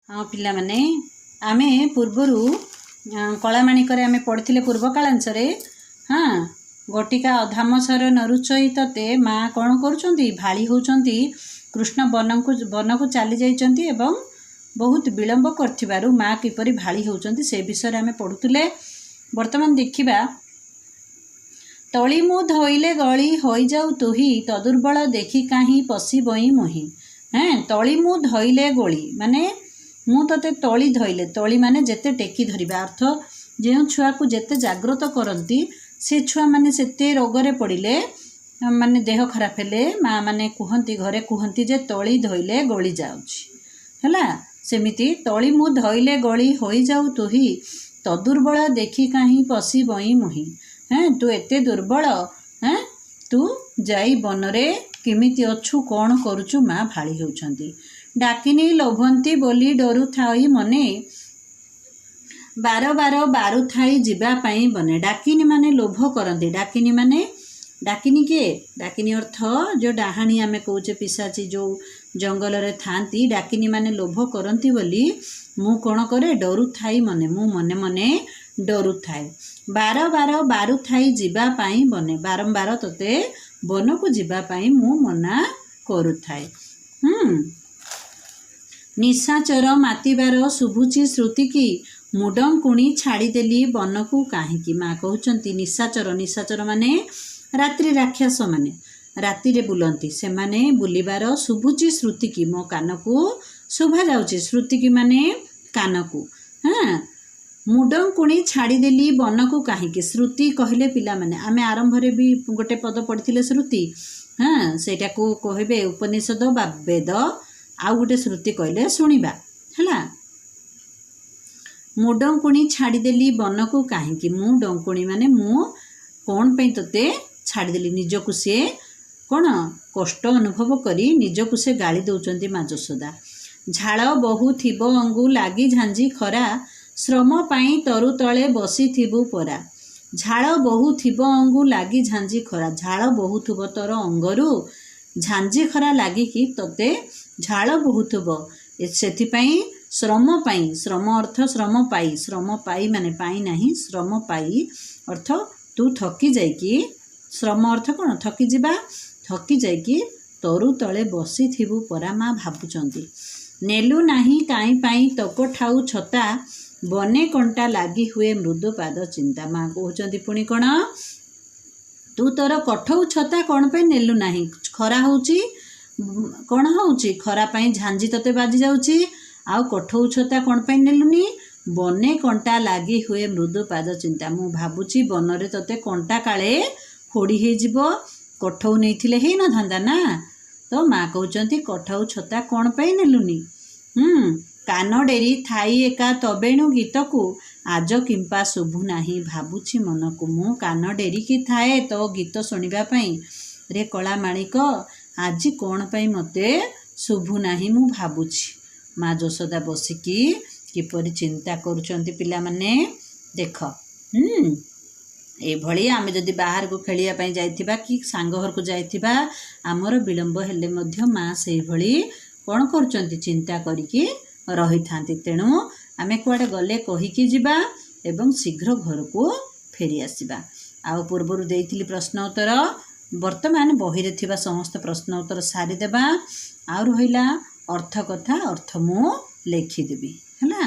ହଁ ପିଲାମାନେ, ଆମେ ପୂର୍ବରୁ କଳାମାଣିକରେ ଆମେ ପଢ଼ିଥିଲେ ପୂର୍ବ କାଳାଂଶରେ। ହଁ, ଗୋଟିକା ଅଧାମସର ନରୁଚଇ ତତେ। ମା କ'ଣ କରୁଛନ୍ତି? ଭାଳି ହେଉଛନ୍ତି। କୃଷ୍ଣ ବନକୁ ଚାଲି ଯାଇଛନ୍ତି ଏବଂ ବହୁତ ବିଳମ୍ବ କରିଥିବାରୁ ମା କିପରି ଭାଳି ହେଉଛନ୍ତି, ସେ ବିଷୟରେ ଆମେ ପଢ଼ୁଥିଲେ। ବର୍ତ୍ତମାନ ଦେଖିବା। ତଳି ମୁଁ ଧୋଇଲେ ଗଳି ହୋଇଯାଉ ତୁହି, ତଦୁର୍ବଳ ଦେଖି କାହିଁ ପଶିବଇଁ ମୁହିଁ। ହେଁ, ତଳି ମୁଁ ଧୋଇଲେ ଗୋଳି ମାନେ ମୁଁ ତୋତେ ତଳି ଧୋଇଲେ, ତଳି ମାନେ ଯେତେ ଟେକି ଧରିବା ଅର୍ଥ, ଯେଉଁ ଛୁଆକୁ ଯେତେ ଜାଗ୍ରତ କରନ୍ତି, ସେ ଛୁଆମାନେ ସେତେ ରୋଗରେ ପଡ଼ିଲେ, ମାନେ ଦେହ ଖରାପ ହେଲେ ମା ମାନେ କୁହନ୍ତି, ଘରେ କୁହନ୍ତି ଯେ ତଳି ଧୋଇଲେ ଗଳି ଯାଉଛି। ହେଲା, ସେମିତି ତଳି ମୁଁ ଧୋଇଲେ ଗଳି ହୋଇଯାଉ ତୁହି, ତଦୁର୍ବଳ ଦେଖି କାହିଁ ପଶିବଇଁ ମୁହିଁ। ହେଁ, ତୁ ଏତେ ଦୁର୍ବଳ, ହେଁ, ତୁ ଯାଇ ବନରେ କେମିତି ଅଛୁ, କ'ଣ କରୁଛୁ? ମା ଭାଳି ହେଉଛନ୍ତି। ଡାକିନୀ ଲୋଭନ୍ତି ବୋଲି ଡରୁଥାଇ ମନେ, ବାର ବାର ବାରୁଥାଇ ଯିବା ପାଇଁ ବନେ। ଡାକିନୀ ମାନେ ଲୋଭ କରନ୍ତି। ଡାକିନୀ ମାନେ, ଡାକିନୀ କିଏ? ଡାକିନୀ ଅର୍ଥ ଯେଉଁ ଡାହାଣୀ ଆମେ କହୁଛେ, ପିଶାଚୀ ଯେଉଁ ଜଙ୍ଗଲରେ ଥାଆନ୍ତି। ଡାକିନୀ ମାନେ ଲୋଭ କରନ୍ତି ବୋଲି ମୁଁ କ'ଣ କରେ? ଡରୁଥାଇ ମନେ, ମୁଁ ମନେ ମନେ ଡରୁଥାଏ। ବାର ବାର ବାରୁଥାଇ ଯିବା ପାଇଁ ବନେ, ବାରମ୍ବାର ତୋତେ ବନକୁ ଯିବା ପାଇଁ ମୁଁ ମନା କରୁଥାଏ। ନିଶାଚର ମାତିବାର ଶୁଭୁଛି ଶ୍ରୁତିକି, ମୁଡଙ୍କୁଣି ଛାଡ଼ିଦେଲି ବନକୁ କାହିଁକି? ମା କହୁଛନ୍ତି, ନିଶାଚର, ନିଶାଚର ମାନେ ରାତ୍ରି ରାକ୍ଷସ ମାନେ ରାତିରେ ବୁଲନ୍ତି। ସେମାନେ ବୁଲିବାର ଶୁଭୁଛି ଶ୍ରୁତିକି, ମୋ କାନକୁ ଶୁଭା ଯାଉଛି। ଶ୍ରୁତିକି ମାନେ କାନକୁ। ହଁ, ମୁଡଙ୍କୁଣି ଛାଡ଼ିଦେଲି ବନକୁ କାହିଁକି? ଶ୍ରୁତି କହିଲେ ପିଲାମାନେ, ଆମେ ଆରମ୍ଭରେ ବି ଗୋଟେ ପଦ ପଢ଼ିଥିଲେ ଶ୍ରୁତି। ହଁ, ସେଇଟାକୁ କହିବେ ଉପନିଷଦ ବା ବେଦ। ଆଉ ଗୋଟେ ଶ୍ରୁତି କହିଲେ ଶୁଣିବା। ହେଲା, ମୁଁ ଡଙ୍କୁଣି ଛାଡ଼ିଦେଲି ବନକୁ କାହିଁକି? ମୁଁ ଡଙ୍କୁଣି ମାନେ ମୁଁ କ'ଣ ପାଇଁ ତୋତେ ଛାଡ଼ିଦେଲି? ନିଜକୁ ସିଏ କ'ଣ କଷ୍ଟ ଅନୁଭବ କରି ନିଜକୁ ସେ ଗାଳି ଦେଉଛନ୍ତି ମା ଯଶୋଦା। ଝାଳ ବହୁଥିବ ଅଙ୍ଗୁ ଲାଗି ଝାଞ୍ଜି ଖରା, ଶ୍ରମ ପାଇଁ ତରୁ ତଳେ ବସିଥିବୁ ପରା। ଝାଳ ବହୁଥିବ ଅଙ୍ଗୁ ଲାଗି ଝାଞ୍ଜି ଖରା, ଝାଳ ବହୁଥିବ ତୋର ଅଙ୍ଗରୁ ଝାଞ୍ଜି ଖରା ଲାଗିକି ତୋତେ ଝାଳ ବହୁଥିବ। ସେଥିପାଇଁ ଶ୍ରମ ପାଇଁ, ଶ୍ରମ ଅର୍ଥ ଶ୍ରମ ପାଇ, ଶ୍ରମ ପାଇ ମାନେ ପାଇ ନାହିଁ, ଶ୍ରମ ପାଇ ଅର୍ଥ ତୁ ଥକି ଯାଇକି, ଶ୍ରମ ଅର୍ଥ କ'ଣ? ଥକି ଯିବା। ଥକି ଯାଇକି ତରୁ ତଳେ ବସିଥିବୁ ପରା, ମା ଭାବୁଛନ୍ତି। ନେଲୁ ନାହିଁ କାହିଁ ପାଇଁ ତୋକ ଠାଉ ଛତା, ବନେ କଣ୍ଟା ଲାଗି ହୁଏ ମୃଦୁ ପାଦ ଚିନ୍ତା। ମା କହୁଛନ୍ତି ପୁଣି କ'ଣ? ତୁ ତୋର କଠଉ ଛତା କ'ଣ ପାଇଁ ନେଲୁ ନାହିଁ? ଖରା ହେଉଛି, କ'ଣ ହେଉଛି? ଖରା ପାଇଁ ଝାଞ୍ଜି ତୋତେ ବାଜି ଯାଉଛି। ଆଉ କଠଉ ଛତା କ'ଣ ପାଇଁ ନେଲୁନି? ବନେ କଣ୍ଟା ଲାଗି ହୁଏ ମୃଦୁ ପାଦ ଚିନ୍ତା। ମୁଁ ଭାବୁଛି ବନରେ ତୋତେ କଣ୍ଟା କାଳେ ଫୋଡ଼ି ହେଇଯିବ, କଠଉ ନେଇଥିଲେ ହେଇନଥାନ୍ତା ନା। ତ ମା କହୁଛନ୍ତି, କଠଉ ଛତା କ'ଣ ପାଇଁ ନେଲୁନି? କାନ ଡେରି ଥାଇ ଏକା ତବେଣୁ ଗୀତକୁ, ଆଜ କିମ୍ପା ଶୁଭୁ ନାହିଁ ଭାବୁଛି ମନକୁ। ମୁଁ କାନ ଡେରିକି ଥାଏ ତୋ ଗୀତ ଶୁଣିବା ପାଇଁ ରେ କଳା ମାଣିକ, ଆଜି କ'ଣ ପାଇଁ ମୋତେ ଶୁଭୁ ନାହିଁ ମୁଁ ଭାବୁଛି। ମା ଯଶୋଦା ବସିକି କିପରି ଚିନ୍ତା କରୁଛନ୍ତି ପିଲାମାନେ ଦେଖ। ଏଇଭଳି ଆମେ ଯଦି ବାହାରକୁ ଖେଳିବା ପାଇଁ ଯାଇଥିବା କି ସାଙ୍ଗ ଘରକୁ ଯାଇଥିବା, ଆମର ବିଳମ୍ବ ହେଲେ ମଧ୍ୟ ମା ସେଇଭଳି କ'ଣ କରୁଛନ୍ତି? ଚିନ୍ତା କରିକି ରହିଥାନ୍ତି। ତେଣୁ ଆମେ କୁଆଡ଼େ ଗଲେ କହିକି ଯିବା ଏବଂ ଶୀଘ୍ର ଘରକୁ ଫେରି ଆସିବା। ଆଉ ପୂର୍ବରୁ ଦେଇଥିଲି ପ୍ରଶ୍ନ ଉତ୍ତର। ବର୍ତ୍ତମାନ ବହିରେ ଥିବା ସମସ୍ତ ପ୍ରଶ୍ନ ଉତ୍ତର ସାରିଦେବା। ଆଉ ରହିଲା ଅର୍ଥ କଥା, ଅର୍ଥ ମୁଁ ଲେଖିଦେବି। ହେଲା।